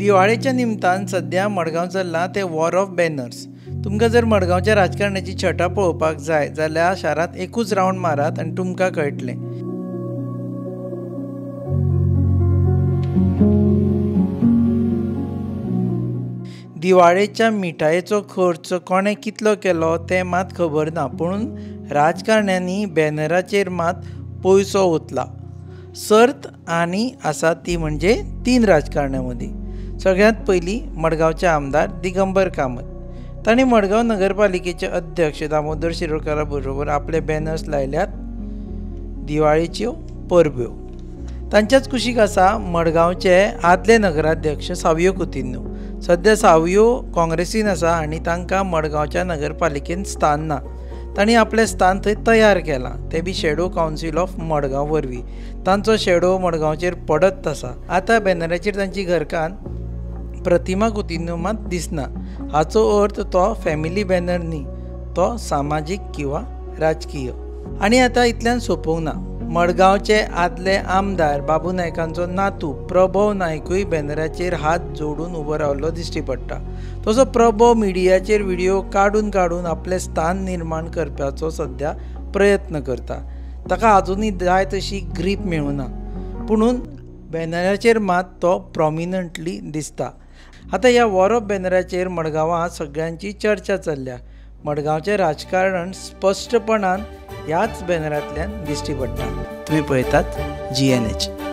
दिवाळेच्या निमतान सद्या मडगांव चल्लां तें वॉर ऑफ बॅनर्स. तुमकां जर मडगांवच्या राजकारणाची छटा पळोवपाक जाय जाल्यार शारांत एकूच रावंड मारात आनी तुमकां कळटलें. दिवाळेच्या मिठायेचो खर्च कोणें कितलो केलो तें मात खबर ना, पूण राजकारण्यांनी बॅनराचेर मात पयसो ओतला. सर्त आनी आसा ती म्हणजे तीन राजकारण्यां मदीं. सगळ्यांत पयलीं मडगांवचे आमदार दिगंबर कामत. तांणी मडगांव नगरपालिकेचे अध्यक्ष दामोदर शिरोडकारा बरोबर आपले बॅनर्स लायल्यात दिवाळेच्यो परब्यो. तांच्याच कुशीक आसा मडगांवचे आदले नगराध्यक्ष सावियो कुतिन्हो. सद्या सावियो काँग्रेसीन आसा आनी तांकां मडगांवच्या नगरपालिकेन स्थान ना. तांणी आपलें स्थान थंय तयार केलां, तें बी शेडो कावन्सील ऑफ मडगांव वरवीं. तांचो शेडो मडगांवचेर पडत आसा. आतां बॅनराचेर तांची घरकान्न प्रतिमा कुतिन्हो मात दिसना. हाचो अर्थ तो फॅमिली बॅनर न्ही, तो सामाजीक किंवा राजकीय. आनी आतां इतल्यान सोंपूंक ना. मडगांवचे आदले आमदार बाबू नायकांचो नातू प्रभव नायकूय बॅनराचेर हात जोडून उबो रावल्लो दिश्टी पडटा. तसो प्रभव मिडियाचेर व्हिडियो काडून काडून आपलें स्थान निर्माण करपाचो सद्या प्रयत्न करता. ताका आजुनूय जाय तशी ग्रीप मेळुना, पुणून बॅनराचेर मात तो प्रॉमिनंटली दिसता. आतां ह्या वॉर ऑफ बॅनराचेर मडगांवां सगळ्यांची चर्चा चल्ल्या. मडगांवचें राजकारण स्पश्टपणान ह्याच बॅनरांतल्यान दिश्टी पडटा. तुमी पळयतात GNH.